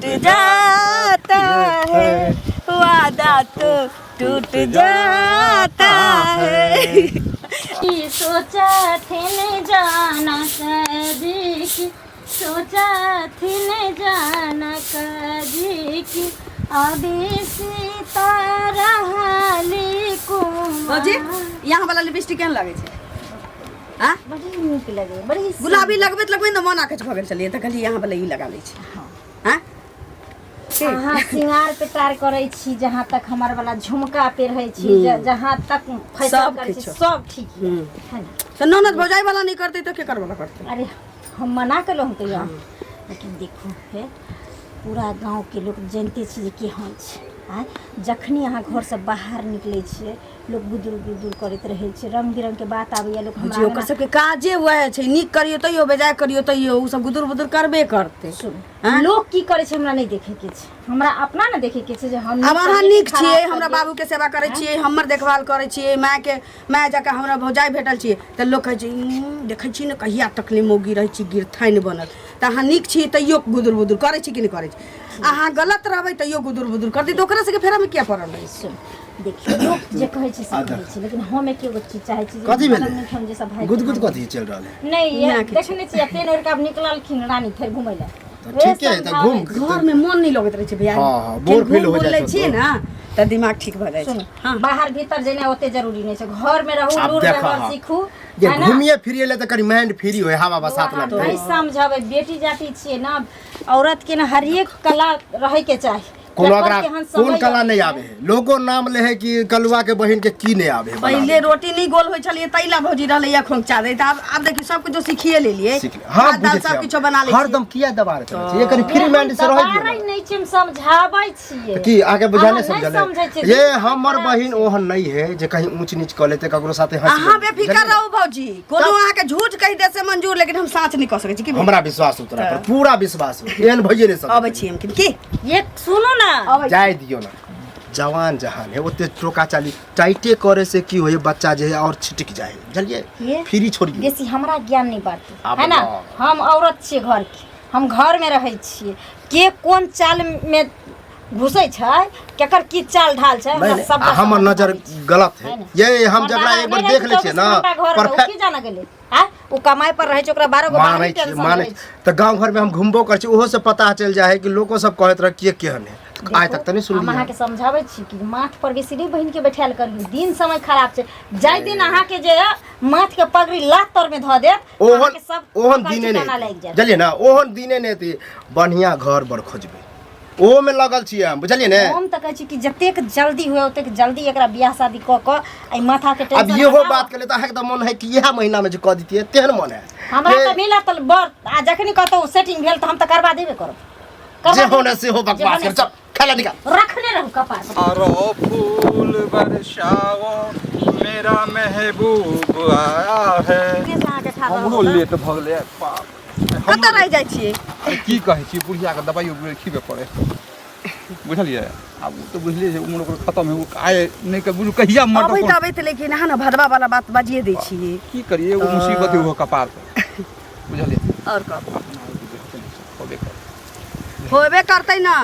टूट जाता है, वादा तो टूट जाता है। की सोचा थिन जाना कदी की, सोचा थिन जाना कदी की, अभी सीता रहली कुमार। भौजी, यहाँ वाला लिपस्टिक केहन लगै छै? आ बड़ी नीक लगे, बड़ी गुलाबी लगबैत लगबैत ने मन आकच भऽ गेल छलियै, तऽ कहलियै यहाँ वाला ई लगा लै छी। हाँ। अहाँ श्रृंगार पेटार करै छी, जहाँ तक हमर वाला झुमका पेरहै छी, जहाँ तक फैशन सब करै छी, किछु। सब ठीक है, है ना? तऽ ननद भौजाई वाला नहि करतै तऽ केकर वाला करतै? अरे हम मना केलहुँ तैयो, लेकिन देखू फेर पूरा गाँवके लोक जनिते छी जे केहन छै। आँय, जखनी अहाँ घरसँ बाहर निकलै छियै, लोक गुदुर गुदुर करैत रहै छै, रंग बिरंग के बात आबैया लोक हमरा जी, ओकर सबके काजे वएह छै। नीक करियौ तैयो, बेजाय करियौ तैयो, ओ सब गुदुर बुदुर करबे करतै। सुनू, आँय? लोक की करै छै हमरा नहि देखैके छै, हमरा अपना ने देखैके छै जे हम आब अहाँ करियै कि नीक छियै, खराब हमरा करियै। बाबूके सेवा करै छियै, हमर देखभाल करै छियै, मायके माय जकाँ हमरा भौजाइ भेटल छियै, तऽ लोक कहै छै, देखै छी ने कहिया तक नहि मौगी रहै छी गिरथानि बनल। तऽ अहाँ नीक छियै तैयो गुदुर बुदुर करै छी कि नहि करै छी? अहाँ गलत रहबै तैयो गुदुर बुदुर करतै, तऽ ओकरा सबके फेरामे किया पड़ल रहै छी? सुन, देखियौ, लोक जे कहै छै से कहै छै, लेकिन हम एके गो चीज चाहै छी जे कथी भेलै? हम नीक, हम जे सब भाई गुदगुद कथी चलि रहल है? नहि ये ना किछु। देखने छियै, पेन ओढ़ के आब निकललखिन रानी फेर घुमै लए। तऽ ठीके है, तऽ घूम। घरमे मन नहि लगैत रहै छै भैया। हाँ, बोर घूम फील हो बुल जाइ लै छै। छियै ने तऽ दिमाग ठीक भऽ जाइ छै। सुनू, हाँ। बाहर भीतर जेनाइ ओते जरूरी नहि छै, घर में रहू, आब लूर देखऽ, व्यवहार हाँ। सीखू, जे है ना? घूमिए फिरिए ले तऽ कनि माइंड फ्री होय, हवा बसात अहाँ लगतै। नहीं समझबै, बेटी जाति छियै ना, औरत के ना हरेक कला रहै के चाही। कोनो केकर ओकरा केहन कोन समय कला अबै नहि छै। आबे है, लोगो नाम ले है कि कलुआ के बहिन के की नहि आबे है बनाबे। पहिले रोटी नहीं गोल होइ छलियै तै ला भौजी रहलै या खोंचा दै, तऽ आब देखियौ सब कुछो सीखिए लेलियै। सीख ले। हाँ, भात दाल बुझै सब छियै। किछो बना लै छियै। हरदम किया दबा रहल छै? कनि फ्री माइंड से रहै दियौ दबारै ने। नहि छियै, हम समझाबै छियै। की अहाँके बुझाय नहि अहाँ नहि समझल समझै छियै। ये हमर बहिन ओहन नहि है जे कहीं ऊंच नीच कऽ लेतै, ककरो साथे हंसि अहाँ लेतै। बेफिकर बुझलियै? रहू भौजी, कोनो अहाँके झूठ कहि दे से मंजूर, लेकिन हम साँच नहि कऽ सकै छी। की भेल? हमरा विश्वास हो तोरा पर, पूरा विश्वास हो, एहन भइए नहि सकै। अबै छी हम की ये सुनू ना। अबै। जाय दियौ ना, जवान जहान है, ओते टोका चाली टाइटे करे से की होय, बच्चा जे है और छिटक जाए, बुझलियै? ये फ्री छोड़ियौ। बेसी हमरा ज्ञान नहीं बांटू, आब है ना? ना। हम औरत छियै घर के, हम घर में रहै छियै, के कोन चाल में घुसै छै, केकर की चाल ढाल छै, नहीं हमरा नहीं सबटा आ हमर समझ नजर आबै छै। गलत है है ना? ये हम घंटा जकरा एक बार नहि देख रहै लै छै छियै ना, 24 घंटा घर में, उ परफेक्ट की जाना गेलै आ ओ कमाइ पर रहै छै, ओकरा 12 गो मानै बाहरी छियै, टेंशन मानै रहै छै। तऽ गाँव घरमे हम घुमबो करै छी, ओहो से पता चलि जाइ है कि लोको सब कहैत रह के केहन है, आइ तक तऽ नहि हम सुनलियै। अहाँके समझाबै छी कि माथ पर बेसी नहि बहिनके बैठायल करियौ, दिन समय खराब छै। जाहि दिन अहाँके जे माथ के पगड़ी लात तर में धऽ देत, ओहन अहाँके सब ओहन पकड़ दिने ठिकाना नहि लागि एतै। जायत। बुझलियै ने, ओहन दिने नहि एतै। बढ़िआँ घर बर खोजबै, ओहोमे लगल छियै हम, बुझलियै ने? हम तऽ कहै छी कि जतेक जल्दी हुए ओतेक जल्दी एकरा बियाह शादी कऽ कऽ एहि माथाके अब टेंशन इहो हटाउ। बात केले तऽ अहाँके तऽ मन है कि इएह महीनामे जे कऽ दितियै, तेहन मन है? हमरा तऽ मिलत तऽ बर, आ जखनी कतहु सेटिंग भेल तऽ हम तऽ करबा देबे करब, करबा जे देबे। होने से हो, जे बकवास होने कर, चल खाला निकाल। रखने रहू कपार पर। अरो फूल बरसाओ, मेरा महबूब आया है। अहाँके ठाढ़ रहू हमरो तऽ। लेट भऽ गेलै बाप। कतऽ रहि जाइ छियै? अरे की कहै छी, बुढ़ियाके दबाइयो गोली खिबे पड़े, बुझलियै? आब ओ तऽ बुझलियै जे उम्र ओकर खतम है, ओ आइ नहि के बुझू कहिया मरतै। अबैत अबैत, लेकिन अहाँ ने भदवा वाला बात बाजिए दै छियै। की करियै, एगो मुसीबत है ओहो कपार पर, बुझलियै? आओर कहू। अपना होबे कर होबे करतै ना।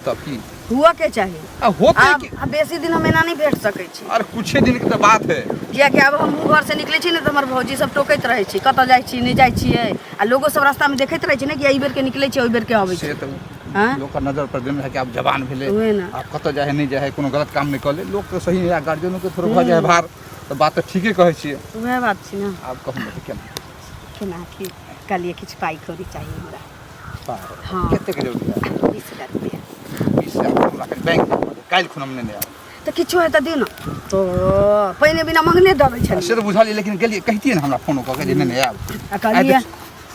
तब की हुअ के चाही। आ होतै। आब की आब बेसी दिन हम एना नहि भेट सकै छी। अरे कुछे दिन के तऽ बात है। कियाकि आब हमहूँ घर से निकलै छी ने तऽ हमर भौजी सब टोकैत रहै छै, कतऽ जाइ छी, नहि जाइ छियै, आ लोगो सब रास्तामे देखैत रहै छै ने कि एहि बेरके निकलै छै, ओहि बेरके अबै से छै। तऽ आँय? लोकके नजर पर देने रहै कि आब जवान भेलै, उहे ने। आब कतऽ जाइ है नहि जाइ है, कोनो गलत काम नहि कऽ ले। लोक तऽ सही है, गार्जियनोके थोड़े भऽ जाइ है भार, तऽ बात तऽ ठीके कहै छियै। उएह बात छै ने। आब कहू ने तऽ केना? केना की कहलियै, किछु पाइ कौड़ी चाही हमरा। हाँ। कतेक जरूरी है? 20,000 रुपया। 20,000 हमरा कनि बैंक जाय पड़तै, काल्हि खुन हम नेने आयब। तऽ किछो है तऽ दियौ ने, तो पहिने बिना मंगने दऽ दै से छलियै। तऽ बुझलियै, लेकिन गेलियै कहितियै ने हमरा फोनो कऽ के जे नेने आयब। आ कहलियै,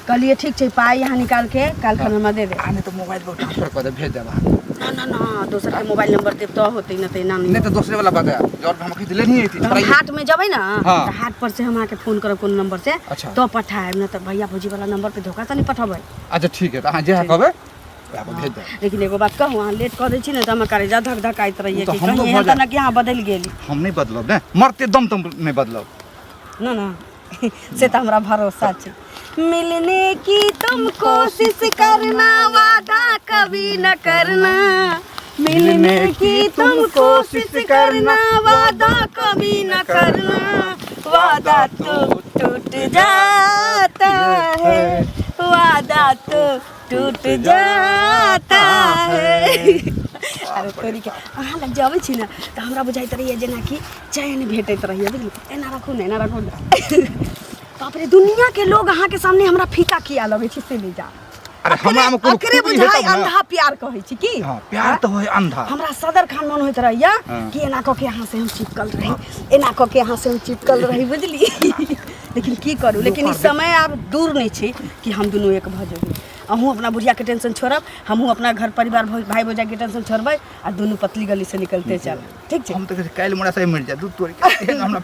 कहलियै ठीक छै, पाइ यहाँ निकाल के काल्हि खन हमरा दे दे। आ नहि तऽ मोबाइल पर ट्रांसफर कऽ देब, भेज देब अहाँके। ना ना ना, दोसर के मोबाइल नंबर देब तऽ होतै ना, तऽ एना नहि नहि। तऽ दोसरे वाला बतायब जर हम अखन लेने अयती। तऽ हम हाट में जेबै ना, हाँ। तऽ हाट पर से हम अहाँके फोन करब कोनो नंबर से। अच्छा। तो पठायब ना, तऽ भैया भौजी वाला नंबर पे धोखा से नहीं पठेबै। अच्छा ठीक है, तऽ अहाँ जएह कहबै वएह पर भेज देब। लेकिन एगो बात कहू, अहाँ लेट कऽ दै छी ने तऽ हमर करेजा धक धकाइत रहैए ओ तऽ कि हमरो कहीं भऽ एहन तऽ जायत। ना कि अहाँ बदलि गेली। हम नहि बदलब ने, मरते दम तम नहि बदलब। ना ना, से तऽ हमरा भरोसा छै। मिलने की तुम कोशिश करना, वादा कभी न करना। मिलने की तुम कोशिश करना, वादा कभी न करना। वादा तो टूट जाता है, वादा तो टूट जाता है। अरे तोरी के अहाँ लग जे अबै छी ने तऽ हमरा बुझाइत रहैए जेनाकि चैन भेटैत रहैए, बुझलियै? एना राखू ने, एना राखू ने। बाप रे, दुनिया के लोग अहाँ के सामने हमरा फीका किया लगै छै से नहि जान। अरे हमरा में कोनो अकरे खूबी हेतौ बुझाइ ने। अंधा प्यार कहै छी की? हाँ, प्यार तऽ होय अंधा। हमरा सदर खान मन होइत रहैया कि एना कऽ के अहाँ से हम चिपकल रही, एना कऽ के अहाँ से हम चिपकल रही, बुझली? लेकिन की करू, लेकिन ई समय आब दूर नहि छै कि हम दुनू एक भऽ जेबै। अहूँ अपना बुढ़ियाके टेंशन छोड़ब, हमहूँ अपना घर परिवार भाई भौजाइके टेंशन छोड़बै आ दुनू पतली गली से निकलते चलब, ठीक छै? हम तऽ कहै छी, काल्हि मोरा से मरि जाय दूध तोड़ि के एहन हमरा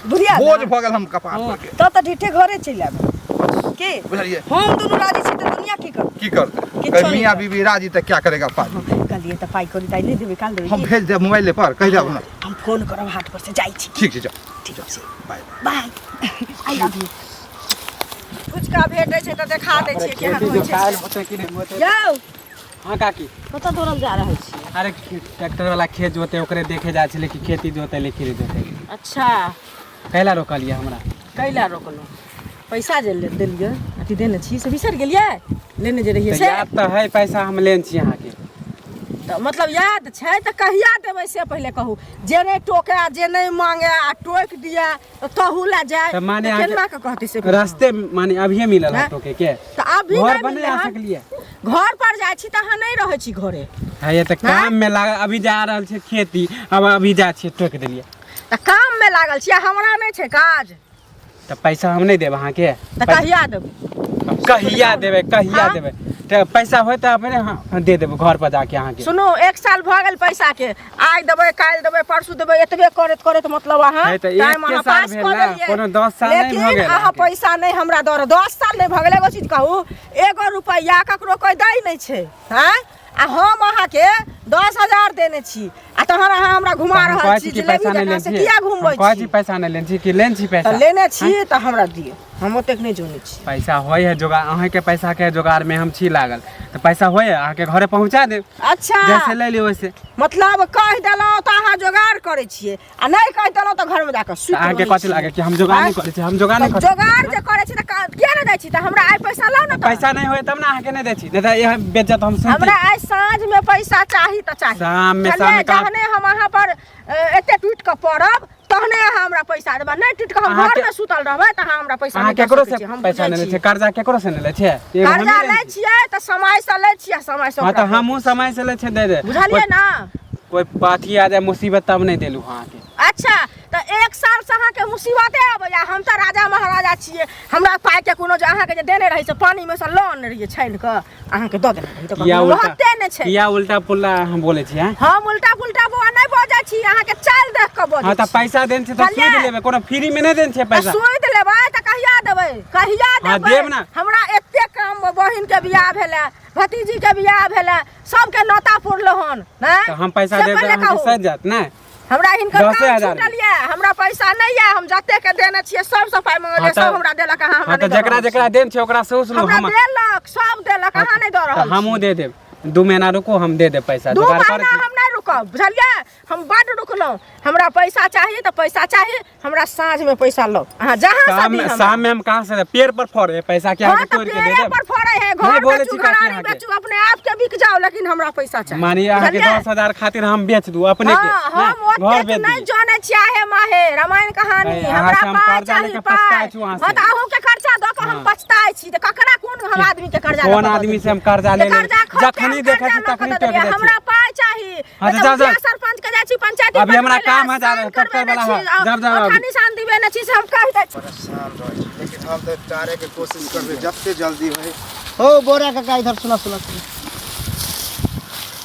बुढ़िया बोझ ने? भऽ गेल हम कपार पर के। तब तऽ ढिठे घरे चलि आयब के, बुझलियै? हम दुनू राजी छी तऽ दुनिया की करतै? की करतै? किछो कहे नहि मियाँ करतै। बीबी राजी तऽ क्या करेगा पाजी। हँ, कहलियै तऽ पाइ कौड़ी ताइ नहि देबै, काल देबै हम की? भेज देब मोबाइले पर, कहि देब हमरा। हम फोन करब, हाट पर से जाइ छी। ठीक छै, जाउ। ठीक छै। Bye. Bye, I love you. Phuchka भेटै छै तऽ देखा दै छियै केहन होइ छै। काल्हि होतै कि नहि होतै? यौ। हाँ काकी। कतऽ दौड़ल जा रहल छी? अरे ट्रैक्टर वाला खेत जोते, ओकरे देखे जाइ छलै कि खेती जोते ले कि नहि जोते। अच्छा। कैला रोकलियै हमरा? कैला रोकलहुँ? पैसा जे देलियै, अथी देने छी से बिसरि गेलियै? लेने जे रहियै तऽ से? याद तऽ है, पैसा हम लेने छी अहाँके। तऽ मतलब याद छै तऽ कहिया देबै से पहिले कहू। जे नहि टोके आ जे नहि मांगे आ टोकि दिए तऽ तहू लए जाय तऽ माने तऽ अहाँके केना कऽ कहतै से? रास्ते माने अभिये मिलल है हैं? टोके के? तऽ अभी घर नहि पर नहीं मिललै आ हन। सकलियै? घर पर जाइ छी तऽ अहाँ नहि रहै छी घरे। है ये तऽ काम में लागल, अभी जा रहल छै खेती, अब अभी जा छियै टोकि देलियै। तऽ काम में लागल छी आ हमरा नहि छै काज? तऽ पैसा हम नहि देब अहाँके। तऽ कहिया देबै? कहिया देबै, कहिया हाँ? देबै तऽ पैसा होय तऽ अपने हाँ, दे देबै घर पर जाके अहाँके। सुनू, एक साल भऽ गेल पैसा के, आइ देबै, काल्हि देबै, परसू देबै, एतबे करैत करैत मतलब अहाँ है तऽ टाइम एके अहाँ साल पास भेल कऽ ने, देलियै। कोनो 10 साल नहि भऽ लेकिन गेल अहाँ अहाँके। पैसा नहि हमरा दऽ रहल, 10 साल नहि भऽ गेल। एगो चीज कहू, एगो रुपैआ ककरो कोइ दै नहि छै, हँ? आ हम अहाँके 10,000 देने छी आ तहन अहाँ हमरा घुमा हम रहल कहै छी छी कि जिलेबी पैसा नहि जकाँ लेने से छियै। किया हम घुमबै कहै छी? छी पैसा नहि लेने छी कि लेने छी पैसा? तऽ लेने छी तऽ हमरा दियौ, हम ओतेक नहि जोने छी। पैसा होइ है जोगार, अहाँके पैसा के जोगार में हम छी लागल, तऽ पैसा होइ है अहाँके घरे पहुँचा देब। अच्छा। जैसे ले लियौ वैसे। मतलब कहि देलहुँ तऽ अहाँ जोगाड़ करै छियै आ नहि कहि देलहुँ तऽ घरमे जाकऽ सुति तऽ अहाँके रहै कथी छियै। लागे कि हम जोगार नहि करै छी? हम जोगार नहि तऽ करै छी? जोगाड़ जे करै छी तऽ किया नहि दै छी? तऽ हमरा आइ पैसा लाउ ने तऽ। पैसा नहि होय तब ने अहाँके नहि दै छी, नहि तऽ इएह बेज्जत हम सुनती। हमरा आइ साँझमे पैसा चाही तऽ चाही। शाममे? बुझलियै? शाममे कहाँ? जहने हम अहाँ पर एते टूटि कऽ पड़ब तहने अहाँ हमरा पैसा देबै। नहि टूटि कऽ हम अहाँके- घरमे सुतल रहबै तऽ अहाँ हमरा पैसा अहाँ नहि दऽ केकरो सकै से छी, हम पैसा बुझै नहि लै छी। छियै? कर्जा केकरो से नहि लै छियै? एगो कर्जा हमही लै लै छी। छियै तऽ समयसँ लै छियै, समयसँ हाँ तऽ ओकरा हमहूँ समय से लै छियै, दे दे। बुझलियै ने? कोई अथी आ जाए मुसीबत तब नहि देलहुँ अहाँके। अच्छा, तऽ एक सालसँ अहाँके मुसीबते अबैया। हम तऽ राजा महाराजा छियै, हमरा पाइके कोनो जे अहाँके जे देने रहै से पानिमे सँ लऽ अनने रहियै, छानि कऽ अहाँके दऽ देने रही, तऽ किया कखनो उल्टा महत्ते नहि छै। किया उल्टा पुल्टा अहाँ बोलै छी, हैं? हम उल्टा पुल्टा बौआ नहि बजै छी, अहाँके चालि देख कऽ बजै हाँ तऽ छी। पैसा देन छै तऽ बुझलियै? सूद लेबै, कोनो फ्री में नहि देन छै तऽ पैसा। सूद लेबै तऽ कहिया देबै? कहिया हाँ, देबै? देब ने। हमरा एते काम, बहिन के बियाह भेलै, भतीजी के बियाह भेलै, सबके नोता पुरलो हन, हैं? तऽ हम पैसा से देब तऽ पहिले अहाँके कहू। सजि जायत ने? हमरा हिनकर दसे काम हजार छूटल यऽ, हमरा पैसा नहि यऽ। हम जते के देने छियै सबसँ पाइ हाँ मंगलियै, तऽ सब हमरा देलक, अहाँ हमरा हाँ तऽ नहि दऽ जकरा रहल जकरा छी। देन छै ओकरा सोच लू। हमरा हम देलक, सब देलक, अहाँ नहि दऽ तऽ रहल हमहूँ छी। दे देब, 2 महीना रुकू, हम दे देब पैसा। दू जोगाड़ करै महीना छी। हम नहि रुकब, बुझलियै? हम बड्ड रुकलहुँ। हमरा पैसा चाही तऽ पैसा चाही। हमरा साँझमे पैसा लौ, अहाँ जहाँ से शाम दी में हमरा। शाम में हम कहाँ से देब? पेड़ पर फड़े है पैसा के हाँ अहाँके तऽ तोड़ि के दे पेड़े देब? पर फड़े है, नहीं घर बोलै बेचू, छी काकी घरारी अहाँके। बेचू, अपने आप के बिक जाओ, लेकिन हमरा पैसा चाही। मानिए अहाँके बुझलियै? 10,000 खातिर हम बेच दू अपने के? हाँ, हम नहि, घर ओतेक बेच नहि दी। जानै छियै आहे माहे रामायण कहानी। नहीं, अहाँ हमरा से हम पाइ कर्जा चाही, लेके पाइ। पछताइ छी अहाँ से। हाँ तऽ अहूँके कर्जा दऽ कऽ हम हाँ। पछताइ छी तऽ ककरा कोन हम आदमी के कर्जा कोन लऽ कऽ दऽ आदमी से देलियै? हम कर्जा जे ले लेबै? कर्जा खोटे जखनी हम देखै कर्जा छी लऽ कऽ तखनी दऽ टोकि देलियै। दै छी। हमरा पाइ चाही। हाँ नहि तऽ तऽ जाउ, मुखिया जाउ। सरपंच के जाइ छी पंचायती अभी हमरा बनबै लए, काम है, जा साइन रहे, ट्रैक्टर करबेने वाला छी, है। जाउ, जाउ औठा अभी। निशान दिबेने छी से हम कहि दै छी। परेशान रहै छी, लेकिन हम तऽ टारैके कोशिश करबै जते जल्दी होइ। हो बोरा काका, इधर सुना, सुना, सुना।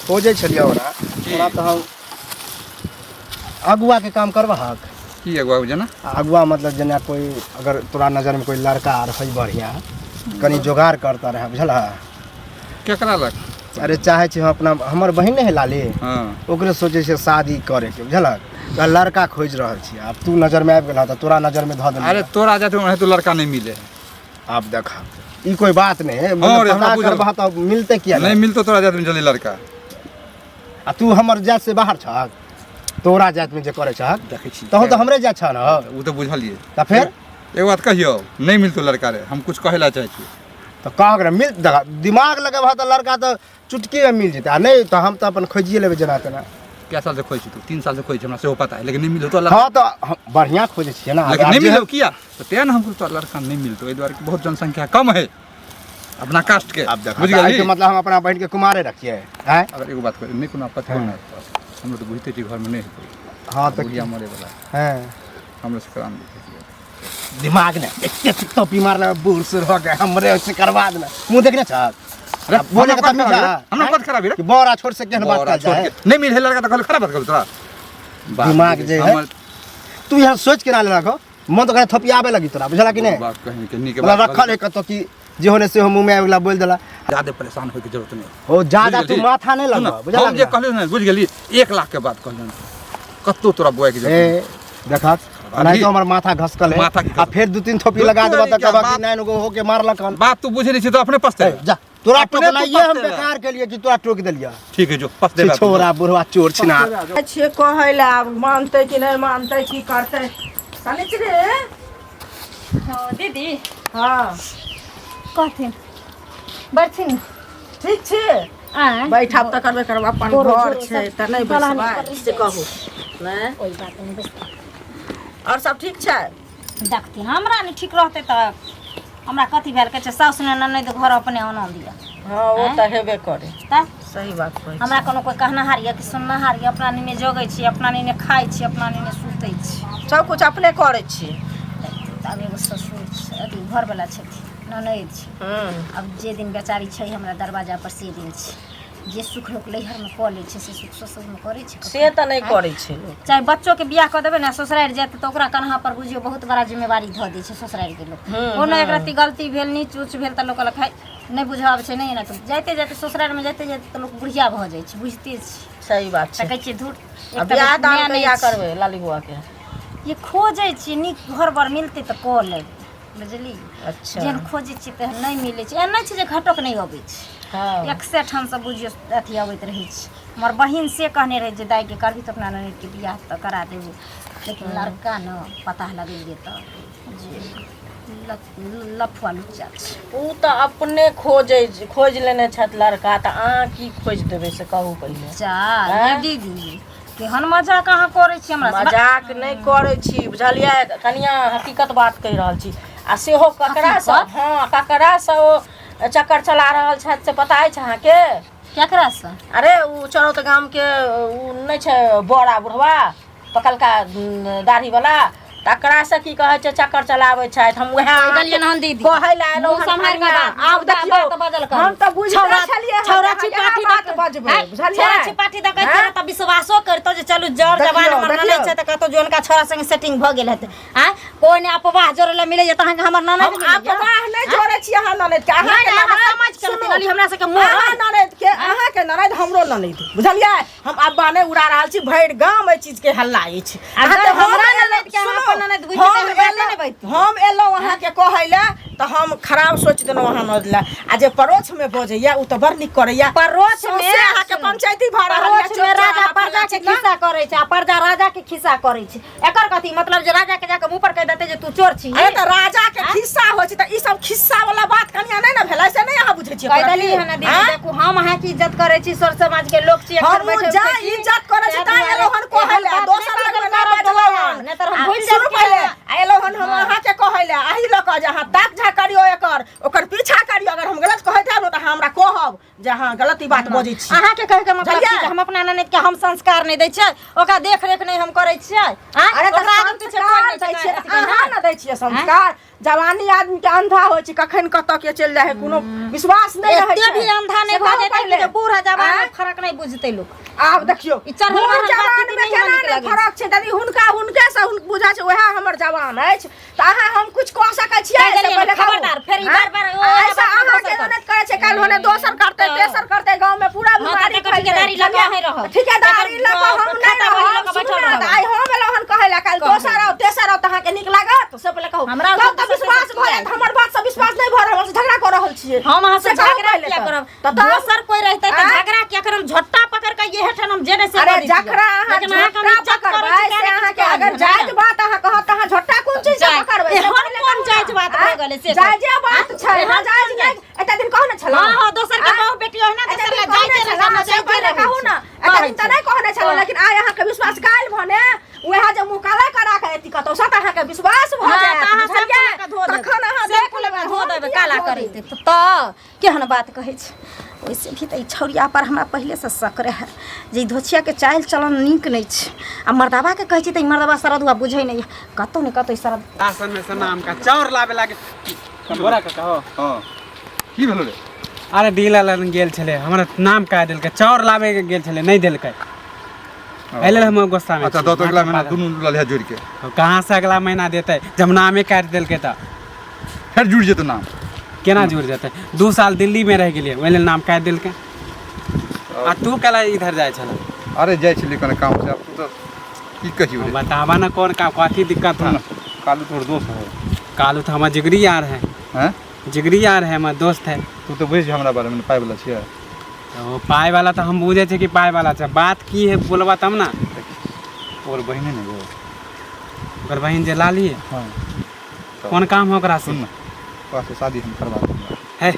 खोजै छलियै ओकरा, ओकरा तऽ हम अगुआके काम करबहक? की अगुआ जेना? अगुआ मतलब जेना कोई अगर तोरा नजरमे कोई लड़का आर है बढ़िआँ, कनि जोगाड़ करता रहै, बुझलह? केकरा लग? अरे चाहै छी हम अपना, हमर बहिन नहि है लाली, ओकरे सोचै छियै शादी करैके, बुझलक? तऽ लड़का खोजि रहल छी, आब तू नजरमे आबि गेलह तऽ तोरा नजरमे धऽ अरे देलियै। तोरा जाते में तो लड़का नहीं मिले है। आब देखा ई कोई बात नहीं है। हाँ मतलब रे, हमरा पता बुझल। करबह तऽ मिलते किया नहीं नहीं मिलतो तोरा जात में जल्दी लड़का। आ तू हमर जात से बाहर छहक, तोरा जात में जे करे छहक देखै छी तहन तऽ हमरे जात छह न। ओ तऽ बुझलियै। तऽ फेर एगो बात कहियौ, नहीं मिलतो लड़का रे, हम कुछ कहै ला चाहै छी। तऽ कहक रे, मिल देखा दिमाग लगेबह तऽ लड़का तऽ चुटकी में मिल जेतै, आ नहीं तऽ हम तऽ अपन खोजिए लेबै जेना तेना। कै साल से खोजै छी तू? 3 साल से खोजै छी, हमरा सेहो पता है, लेकिन नहीं मिलतो लड़का। हाँ तऽ हम बढ़िया खोजै छियै ना। लेकिन आब नहीं जे मिलतो किया? तऽ तें ने हम तोरा लड़का नहीं मिलतो, एहि दुआरे कि बहुत जनसंख्या कम है अपना कास्ट के। आब देखा बुझि तऽ गेलही? एहिके मतलब हम अपना बहिन के कुमारे रखियै आँय? अगर एगो बात कही, नहीं कोनो आपत्ति हो ना, हमरा तऽ बुझिते छी घरमे नहीं हेतै। हाँ तऽ बुढ़िया मरे वाला। हाँ हमरा से कराम देते। दिमाग ने एते टोपी मारले बूढ़ सूढ़ हो के हमरे से करवा देना। मुंह देखने छह? अरे बोले के तमीज है। हमरा कत खराबी रे कि बड़ा छोड़ से केहन बात बड़ा कर छोड़ जाए। के नहीं मिले लड़का तऽ कहल खराब बात कहल तोरा। बाप दिमाग रे, जे है, हमर तू यहाँ सोच के ना लेलक, मन तो करे थपियाबे लगी तोरा, बुझला कि नहीं? बात कहीं के नीक मतलब बात रखल है कतौ कि जे होने से मुंह में आबि गेला बोल देला। ज्यादा परेशान होय के जरूरत नहीं। हो ज्यादा बुझि तू गेलही? माथा नहीं सुन, लगबा, बुझला हम जे कि कहलियौ ने बुझि गेली, 1 लाख के बात कहलियौ, कतौ तोरा बौआ के नहीं? जरूरत ए देखा नहीं तो हमर माथा घसकल है। माथा की आ फिर 2-3 थोपी लगा देबा त क्या कहबा कि बात- नाइन गो होके मारलक हन। बात तू बुझे नहीं छी तो अपने पछते ए, जा तोरा अपने तू टोकनाइए हम पछतेबे। बेकार के लिए कि तोरा टोक देलिया। ठीक है जो पछतेबे। छोरा बुढ़वा चोर छिना छियै कहै लए, आब मानतै कि नहि मानतै, की करतै सनिचरी। हाँ दीदी। हाँ कहथिन बैठथिन। ठीक छी? आँय बैठब तऽ करबे करब, अपन गोरो घर जोरो छै सब तऽ नहि गला बैसबै निकलि से जाइ कहू नहि। कोई बात नहीं बैसते। आओर सब ठीक छै? देखथिन हमरा नहि ठीक रहतै तऽ हमरा कथी भेल कहै छै साउस ने ननैद घर अपने आना दिअ। हाँ ओ तऽ हेबे करे। तऽ सही बात कहै छी। हमरा कोनो कोइ कहनाहार यऽ कि सुननाहार यऽ? अपना निने जगै छी, अपना निने खाइ छी, अपना निने सुतै छी, सब कुछ अपने करै छी। आब एगो ससुर छै, अथी घरवला छथिन, ननैद छै। अब जे दिन बेचारी छै हमरा दरवाजा पर से दिन छै, जे सुख लोक नैहरमे कऽ लै छै से सुख ससुरमे करै छै? से तऽ नहि करै छै लोक। चाहे बच्चोके बियाह कऽ देबै ने, ससुरारि जायत तऽ ओकरा कन्हा पर बुझियौ बहुत बड़ा जिम्मेवारी धऽ दै छै ससुरारिके लोक। कोनो एक रत्ती गलती भेल, नीच ऊँच भेल तऽ लोक कहलक है नहि बुझऽ आबै छै, नहि एना। तऽ जाइते जाइते ससुरारिमे जाइते जाइते तऽ लोक बुढ़िया भऽ जाइ छै, बुझिते छी। सही बात तऽ छै। कहै छियै धूर। आ बियाह दान माय नहि कहिया छै। करबै लाली बौआ के? ये खोजै छी, नीक घर बर मिलतै तऽ कऽ लेब, बुझलियै? अच्छा। जेहन खोजै छियै तेहन नहि मिलै छै। एहन नहि छै जे घटक नहि अबै छै। हाँ एक ठामसँ बुझियौ अथी अबैत रहै छै। हमर बहिन से कहने रहै जे दाइके करबही तऽ अपना ननदिके बियाह तऽ करा देबू, लेकिन लड़का ने पता लगेलियै तऽ जे लफुआ लुच्चा छै। ओ तऽ अपने खोजै खोजि लेने छथि लड़का, तऽ अहाँ की खोजि देबै से कहू पहिले। जा ये दीदी, केहन मजाक अहाँ करै छी हमरा से? मजाक नहि करै छी बुझलियै कनिया, हकीकत बात कहि रहल छी। आ सेहो ककरासँ? हकीकत? हँ, ककरासँ ओ चक्कर चला रहल छथि से पता अछि अहाँके? केकरासँ? अरे ओ चरौत गामके ओ नहि छै बड़ा बुढ़वा पकलका दाढ़ी वाला, तकरासँ की कहै छै चक्कर चलाबै छथि। हम उएह कहि देलियनि हन दीदी। कहै लए एलहुँ मुँह हन सम्हारि कऽ कनिया। बात- आब देखियौ बात बजल करू। हम तऽ बुझिते छलियै हन छौड़ा जे अहाँ छिपाठी इएह बात दऽ- बजबै हैं? बुझलियै? छौड़ा छिपाठी दऽ कहै हैं? तऽ विश्वासो करितौ जे चलू जर देखियौ, जवान हमर ननैद देखियौ। छै तऽ कतौ जोनका छौड़ा संगे सेटिंग भऽ गेल हेतै। आँय, कोइ नहि अपवाह जोड़ै लए मिलैया तऽ अहाँके हमर ननैद हम मिलैया? अफवाह नहि जोड़ै छी अहाँ ननैद के। नहि, अहाँके नहि, अहाँ ननैद समझ के सुनू, लेथिन, अली हमरा सबके मोह अहाँ ननैद के, अहाँके ननैद हमरो ननैद, बुझलियै? हम अब्बा नहि उड़ा रहल छी, भरि गाम एहि चीज के हल्ला अछि। अगर अहाँके हम हमरा एलहुँ- ननैद के अहाँ सुनू, अपन ननैद बुझितै हम तऽ हम बाते एलहुँ- नहि बजितै। हम एलहुँ अहाँके कहै लए तऽ हम खराब सोचि देलहुँ अहाँ ननैद लए, आ जे परोक्षमे बजैया ओ तऽ बड़ नीक करैया। परोक्ष में सौंसे अहाँके सुनू, पंचायती भऽ रहल यऽ, परोक्ष में चोर राजा चोरा प्रजा के फल्लाँ खिस्सा करै छै आ प्रजा राजा के खिस्सा करै छै। एकर कथी मतलब जे राजा के जाके मुंह पर कहि देतै जे तू चोर छी? अरे तऽ राजा के खिस्सा होइ छै तऽ ई सब खिस्सा वाला बात कनिया नहि ने भेलै, से नहि अहाँ बुझै छियै? कहि देली हन दीदी। आँय? देखू, हम अहाँके इज्जत करै छी, सर समाज के लोक छी, एखन हमहूँ बैठल जा छी। इज्जत करै छी ताहि ताहि दुआरे एलहुँ हन कहै एहन लए, बात दोसर नहि लगमे बाजल नहि करब बजलहुँ दोबारा, हन। नहि तऽ हम आ भूलि सुनू जायब कि पहिले, अहाँ- आ एलहुँ हन हम अहाँके कहै लए, अही लऽ कऽ जे अहाँ ताक झाक करियौ, एकर ओकर पीछा करियौ। अगर हम गलत कहैत हैब ने तऽ अहाँ हमरा कहब जे अहाँ गलत ई बात बजै छी। अहाँके कहै के मतलब बुझलियै? की जे हम अपना ननैद के हम संस्कार नहि दै छियै, ओकरा देख रेख नहि हम करै छियै? आँय? अरे तऽ ओकरा आगू पीछे कोइ संस्कार नहि दै छै, छियै अथी तऽ अहाँ करै ने दै छियै संस्कार। जवानी आदमी के अंधा होइ छै, कखन कतऽ के चलि जाइ है कोनो विश्वास नहि रहै एते छै। भी अंधा नहि से भऽ कहू जेतै कि पहिले। जे बूढ़ जवान आँय? मे फरक नहि बुझतै लोक। आब देखियौ ई चढ़ल बूढ़ बढ़ल बात जवान दीदी मे नहि केना नीक नहि लगै फरक छै दीदी? हुनका हुनके से हुन बुझा छै उएह हमर जवान अछि, तऽ अहाँ हम कुछ कऽ सकै छियै कहि से देलियै पहिले ने, कहू। खबरदार, फेर ई आँय? बार-बार ओ आ ऐसा बात अहाँके दोसर ननद करै छै, काल्हि होने दोसर करतै, तेसर करतै, गाँव में पूरा हाँ, तऽ बीमारी तकर फैल ठिकेदारी जायत। लऽ कऽ अहीं रहब। ठिकेदारी लऽ कऽ हम तकर नहि खाता बही लऽ रहब। कऽ सुनू बैठल ने, तऽ रहब। आइ हम एलहुँ हन कहै लए, काल्हि कहू। दोसर आउ, तेसर आउ, तऽ अहाँके नीक लागत से पहिले कहू? हमरा तब तऽ ओसब विश्वास भऽ जायत हमर बात से विश्वास नहि भऽ रहल छै झगड़ा कऽ रहल छियै हम अहाँ से से कहू झगड़ा पहिले किया तऽ। करब तऽ तब- दोसर कोई रहते तऽ आँय? झगड़ा किया करब झट्टा पकड़ के इहे ठान हम जेने से अरे कऽ दैतियै। जकरा अहाँ लेकिन अहाँके हम झोटा इज्जत करै पकड़बै छी से तें अहाँके किछु अगर कहलियै, जायज ने? बात अहाँ कहत तऽ अहाँ झोटा कोन चीज से जायज। पकड़बै से एहन पहिले कोन कहू ने। जायज बात भऽ आँय? गेलै से जायजे बात छै एहन नाजायज कोन नहि एते दिन कहने छलहुँ हाँ हाँ दोसर के आँय? बहु बेटी ओहिना एते दोसर दिन ला कहने जाइते रहै छलहुँ, छै, से जाइते पहिले रहै कहू छै। ने एते दिन तऽ नहि कहने छलहुँ कहै लेकिन आइ अहाँके विश्वास काल्हि भने उएह जे मुँह काला करा के एती कतौ से तऽ अहाँके विश्वास भऽ हाँ, जायत तऽ अहाँ बुझलियै शैम्पू लगा धो देबै। तखन अहाँ देख शैम्पू लेबै लगा धो हम देबै किया काला धो करै देब? तऽ केहन बात कहै छै ओहिसँ भी तऽ ई छौड़िया पर हमरा पहिलेसँ शक रहए जे ई धोछियाके चालि चलन नीक नहि छै आ मर्दाबाके कहै छै तऽ ई मर्दाबा सरदुआ बुझै नहि यऽ कतहु ने कतहु ई सरद राशन में से नाम का चाउर लाबे लागे बोरा काका हो हँ की भेलो रे अरे डीलर लग गेल छलै हमरा नाम कह देलकै चाउर लाबे के गेल छलै नहि देलकै एहि लेल हम गुस्सा में अच्छा दऽ तो अगला महीना दुनू लऽ लिहा जोड़ि के कहाँ से अगला महीना देतै जब नामे काटि देलकै तऽ फेर जुड़ि जेतौ नाम केना जुड़ जेतै 2 साल दिल्ली में रहि गेलियै ओहि लेल नाम काटि देलकै आ तू केला इधर जाइ छल अरे जाइ छलियै कने काम से आब तू तऽ की कहियौ रे बताबा ना कौन काम कथी दिक्कत है कालू तोहर दोस्त है कालू तो हमार जिगरी यार है हैं जिगरी यार है हमार दोस्त है तू तऽ बुझि हमरा बारेमे ने पाइ वाला छियै ओ पाइ वाला तऽ हम बुझै छियै कि पाइ वाला छै बात की है बोलबा तब ना ओकर बहिने ने गो ओकर बहिन जे लाली है हाँ कोन काम है ओकरा से सुन ना ओकरा से शादी हम करवा दूंगा है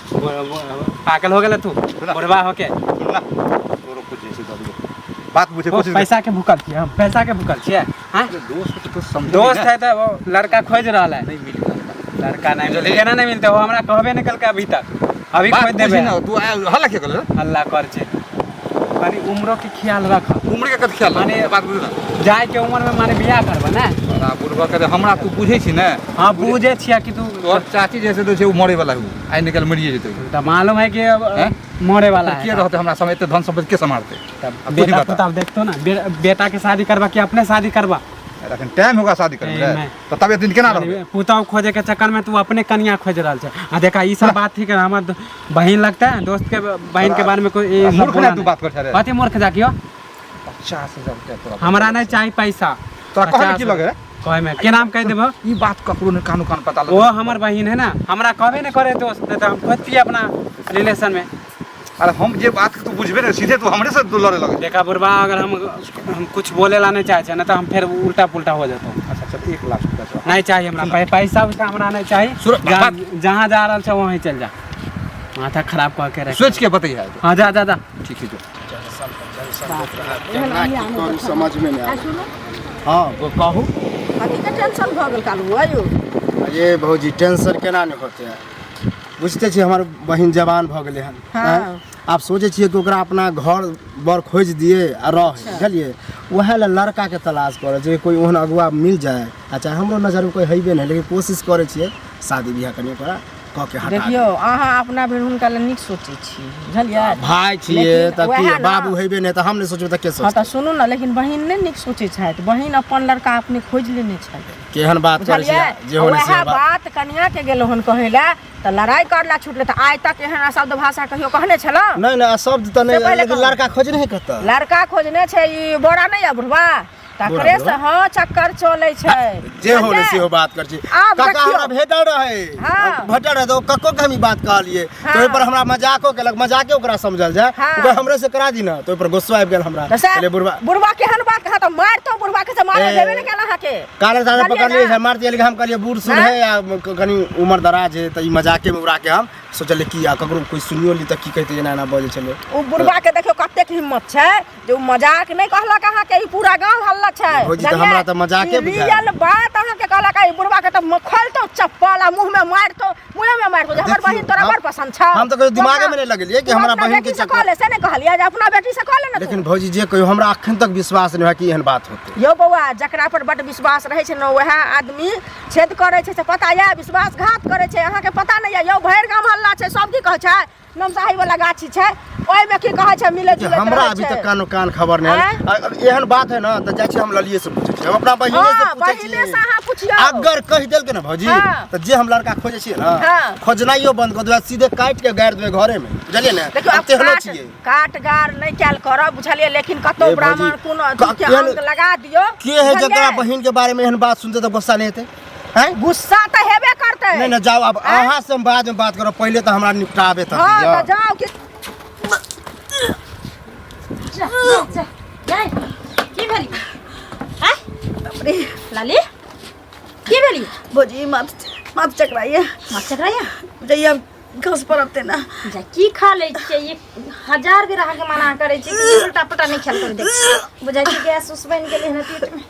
पागल हो गेल तू बुढ़वा होके सुन ना तोरो कुछ जैसे दऽ दियौ बात बुझे ओ, कोशिश कर। पैसा के भूखल छियै हम पैसा के भूखल छियै हाँ दोस्त के तो समझ दोस्त है तऽ वो लड़का खोज रहल है नहीं मिल रहल लड़का नहीं मिलते केना नहीं मिलते वो हमरा कहबे नहीं कलकै अभी तक अभी बात खोज बुझी देबे ना तू हल्ला के करल हल्ला कर छै कनी उम्रो के ख्याल रख उम्र के कत ख्याल माने- माने बात बुझ ना जाय के उम्र में माने बियाह करबे ने बड़ा बुढ़वा करे हमरा तू बुझे छी ने हाँ बुझे छियै कि तू तोहर चाची जैसे तो छै उ मरे वाला हु आइ निकल मरिए जेतै तऽ मालूम है कि अब हैं? मरे वाला है के रहते हमरा समय एते धन संपत्ति के सम्हारते तब अब तू ही बेटा बता। पुताह देखतो ना बेटा के शादी करबा कि अपने शादी करबा अरे अखन टाइम होगा शादी करे ए, रे मैं- तो तब एते दिन केना रहबे पुतहु खोजे के चक्कर में तू अपने कनिया खोज रहल छै आ देखा ई सब बात ठीक है हमर बहिन लगता है दोस्त के बहिन के बारे में कोई ई सब मूर्ख बोला ना तू बात कर छे रे कथी मूर्ख जाकियो 50,000 रुपया तोरा हमरा नहीं चाहिए पैसा तोरा कहने की लगे रे? कहे में के नाम कह देबो ई बात ककरो ने कानो कान पता लगे वो हमर बहिन है ना हमरा कहबे नहीं करे दोस्त नहीं तो हम खोजतियै अपना रिलेशन में अरे हम जे बात के तू बुझबे ने सीधे तू हमरे से लड़े लगे देखा बुढ़बा अगर हम कुछ बोले ला नहीं चाहे ना तो हम फिर उल्टा पुल्टा हो जाता अच्छा चल 1 लाख रुपया तोरा। नहीं चाहिए हमरा पैसा उसा हमरा नहीं चाहिए जहाँ जा रहल छै वहीं चल जा माथा खराब कह के रख सोच के बतैया हाँ जा जा जा ठीक है जो केना की करू समझ में नहीं आबै हाँ वो कहू कथी के टेंशन भऽ गेल कालू आयौ अरे भौजी टेंशन केना नहि होतै बुझते छियै हमर बहिन जवान भऽ गेलै हन हाँ। आँय? आब सोचै छियै कि ओकरा अपना घर बर खोजि दियै आ रहै बुझलियै उएह लए लड़काके तलाश करै छियै कोइ ओहन अगुआ मिल जाय आ चाहे हमरो नजरमे कोइ हेबे नहि लेकिन कोशिश करै छियै शादी बियाह कनि ओकरा कऽ के हटा देखियौ अहाँ अपना भरि हुनका लए नीक सोचै छी बुझलियै भाय छियै लेकिन तऽ की वएह ने- बाबू हेबे नहि तऽ हम नहि सोचबै तऽ के हाँ सोचतै तऽ सुनू ने लेकिन बहिन नहि नीक सोचै छथि बहिन अपन लड़का अपने खोजि लेने छथि केहन बात करै बुझलियै छियै जे होने से वएह बात बात कनिया के गेलहुँ हन कहै लए तऽ लड़ाइ करला छुटलै तऽ आइ तक एहन शब्द भाषा कहियो कहने छलहुँ नहि नहि शब्द तऽ से नहि पहिले लेकिन कहू। लड़का खोजने है कतऽ लड़का खोजने छै ई बोरा नहि यऽ बुढ़वा तकरे से हाँ चक्कर चलै छै जे हो ने बुझलियै? सेहो बात कर छी आब काका देखियौ। हमरा भेटल रहे हाँ। भेटल रहे तऽ ओ कक्को के हम ई बात कहलिए हाँ। तऽ ओहि पर हमरा मजाको केलक मजाके ओकरा समझल जाय हाँ। ओकरा हमरे से करा दी ना तऽ ओहि पर गुस्सा आबि गेल हमरा तऽ से कहलियै बुढ़बा बुढ़वा केहन बात कहा तऽ मारतौ बुढ़वा के से मारे ए। देबे ने केला अहाँके काले ताले बुझलियै पकड़लियै ना? मार दिया लेकिन हम कहलियै बूढ़ सूढ़ हाँ? है या कनी उम्र दराज है तऽ ई मजाके में उड़ा के हम सोचलियै की आ ककरो कोई सुनियो ली तऽ की कहतै एना एना बजै छलै ओ बुढ़वा के देखियौ कतेक हिम्मत छै जे ओ मजाक नहि कहलक अहाँके ई पूरा गांव हल्ला छै भौजी, तऽ हमरा तऽ मजाके ई बुझायल। रियल बात अहाँके कहलक ई बुढ़वा के तऽ खोलतौ चप्पल आ मुँह में मारतौ मुँहे में मारतौ जे हमर देखियौ, बहिन तोरा हम- बड़ पसंद छौ हम तऽ कहियो दिमागे में नहि लगेलियै कि तू हमरा अपना बहिन के बेटी से चक्कर- कह ले से नहि कहलियै जे अपना बेटी से कह ले ना तू। लेकिन भौजी जे कहियो हमरा अखन तक विश्वास नहि होय कि एहन बात होतै यौ बौआ जकरा पर बड्ड विश्वास रहै छै ने वएह आदमी छेद करै छै से पता यऽ विश्वासघात करै छै अहाँके पता नहि यऽ यौ भरि गाम हल्ला छै सब की कहै छै नमसाही वाला गाछी छै ओहिमे की कहै छै मिलै जे जुलै हमरा अभी तक कानो कान खबर नहि आयल। एहन बात है ना तऽ जाइ छी हम ललिए से पूछै छी हम अपना बहिने से हाँ, पूछै बहिने छी से अहाँ पुछियौ अगर कहि देलकै ना भौजी हाँ। तऽ जे हम लड़का खोजै छियै ना हाँ। खोजनाइयो बंद कऽ देबै सीधे काटि के गाड़ि देबै घरे में बुझलियै ने देखियौ हम आब तेहनो काट छियै काट गार नहि कयल करब बुझलियै लेकिन कतौ ए भौजी, ब्राह्मण कोनो अथी के अंग लगा दियौ के है जकरा बुझलियै? बहिन के बारे में एहन बात सुनते तऽ गुस्सा नहि हेतै हैं गुस्सा तऽ हेबे करतै होतै। नहीं नहीं जाओ अब अहाँ से हम बाद में बात करब, पहले तो हमरा निपटाबे तब। हाँ तऽ जाउ कि जा जा जा। की भेली? आय बाप रे। लाली, की भेली? भौजी, माथ माथ चकराइए। माथ चकराइया? जइया घस पड़ते ना। जा, की खा लै छियै? 1000 बेर अहाँके मना करै छी कि उल्टा पुल्टा नहि खायल करू। देख, बुझाइ छै गैस उस बनि गेलै हन पेट मे।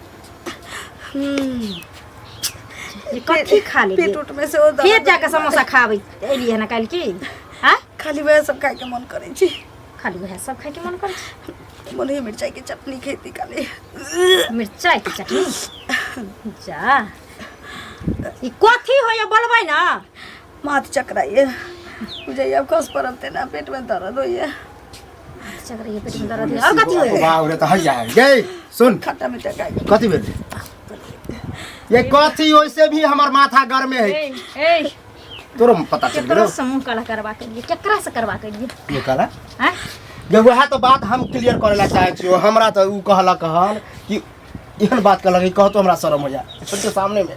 ई कथी खा लेलियै? पेट उट में से ओ फेर जाके समोसा खाबै एलियै हन काल्हि की? आँय? खाली वएह सब खाइके मन करै छै। खाली वएह सब खाइके मन करै छै? मन होइए मिरचाइके चटनी खेती खाली। मिरचाइके चटनी? जा, ई कथी होइए, बोलबै ना? माथ चकराइए, बुझाइए अब खस पड़ब तेना पेट में दर्द होइए। चकराइए, पेट में दर्द होइए, और कथी होइए? बाप रे, तऽ हैया गे सुन। खट्टा मीठा खाइके। कथी भेलै ये? कथी? वैसे भी हमर माथा गर्मे है। ए ए। तोरो पता चल केकरो गेलो? समूह काला करवा के लिए, केकरा से करवा के लिए? ये कहला हैं? जे वएह तऽ बात हम क्लियर करे ला चाहै छियो। हमरा तऽ उ कहलक हन कि एहन बात कहलक कि कहतो हमरा शरम हो जाए छोटे सामने में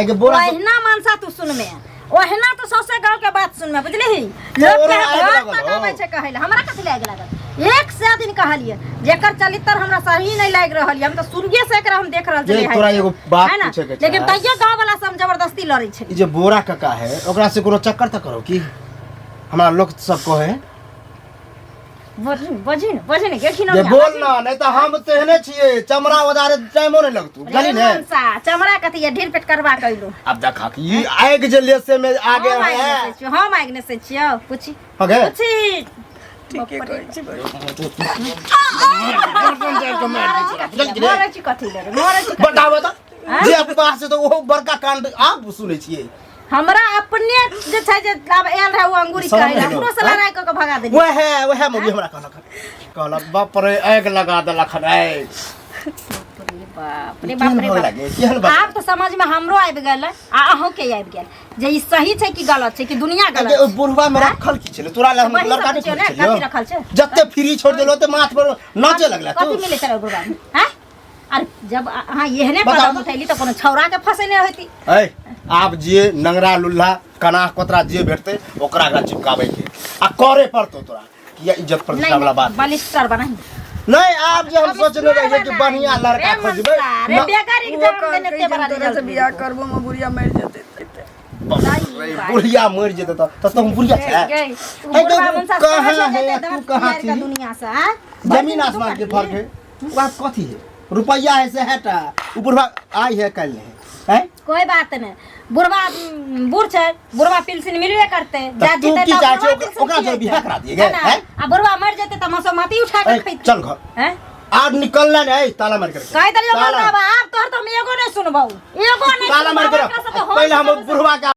के बोरा। ओहिना मनसा तू सुनमे, ओहिना तो सौसे गांव के बात सुनमे, बुझलिही? लोक तोरा के आगि घर लागल तक हौ। आबै छै कहै लए। हमरा कथी लागि लागल? एक सए दिन कहलियै, जेकर चलितर हमरा सही नहि लागि रहल यऽ। हम तऽ शुरुए से एकरा हम देख रहल जे छलियै। तोरा एगो बात है ना? पूछे के छै। लेकिन तैयो गांव वाला सब जबरदस्ती लड़ै छै। ई जे बोरा कका है, ओकरा से कोनो चक्कर तऽ करो की? हमरा लोग सब कहे। बजही ने, बजही ने, बजही ने, गेलखिन जे ओहिना, बोल बजही ना, नहीं तऽ हम तेहने छियै, चमड़ा ओदारे टाइमो नहीं लगतू, बुझली ने? मनसा, चमड़ा कथी ये ढेर पेट करवा के अइलो। अब देखा कि ई आगि जे लेसे में आगे हम आगि है। नेसै छियौ, हम आगि नेसै छियौ, पूछी। हगे। पूछी। ठीके कहै छी बड़ी। मरै छी कथी ले रे, मरै छी कथी? बताबऽ तऽ, जे अपवाह से तऽ ओहो बड़का कांड आब सुनै छियै। हमरा अपने जे छै जे आब आयल रहे ओ अंगूरी शरम कहै नहि हमरो से आँय? लड़ाई कऽ के भगा देलियै। वएह वएह मौगी हमरा कहलक कहलक बाप रे, आगि लगा देलक हन आगि। बाप रे केहन बाप रे भऽ बाप। लागे, केहन बाप? आब तऽ समझ में हमरो आबि गेल आ अहूँ के आबि गेल जे ई सही छै कि गलत छै कि दुनिया गलत अगे ओहि छै। बुढ़वा में रखल की छलै तोरा लए? हम वही लड़का सब नहि छियौ ने, खोजै कथी छलियौ? रखल छै? जते फ्री छोड़ देलो ते माथ पर नाचे लगला तू। कथी मिलै छै ओहि बुढ़वा में? हैं? अरे जब अहाँ एहने बताउ कदम तऽ। उठैली तऽ कोनो छौड़ा के फंसेने होती। ऐ, आब जे नंगरा लुल्हा कनाह कोतरा जे भेटतै ओकरा आगाँ चिपकाबै के आ करे पड़तौ तोरा, किया इज्जत प्रतिष्ठा नहीं वाला बात। बलिस्टर बनाही। नहीं, आब जे हम सोचने रहियै कि बढ़िया लड़का रे खोजबै मनसा, रे न- बेगर ओ एग्जाम कहलकै देने जे ते बड़ा हम तोरा से रिजल्ट। बियाह करबो म बुढ़िया मरि जेतै। रे, बुढ़िया मरि जेतै तऽ तुम बुढ़िया छै? गई, ऐ, तो कहाँ है, तू कहाँ थी? दुनिया से आँय? जमीन आसमान के फर्क है। वह कथी है? रुपया है से हेटा उ बुढ़वा आई है कल है हैं? कोई बात नहीं, बुढ़वा बूढ़ छै, बुढ़वा पेंशन मिलबे करते। तऽ तू की चाहै छी, ओकरा जोर बियाह करा दिए गे, हैं? आ बुढ़वा मर जेते त मसोमाती उठा के ऐ, खैते। चल घर हैं? आब निकलना नहीं, ताला मार कर कहि देलियौ। ताला। मर्दाबा, आब तोहर तऽ हम एगो नहि सुनबौ, एगो नहि ताला मार सुनबौ। कर एकरा से तऽ हम पहले हम बुढ़वा के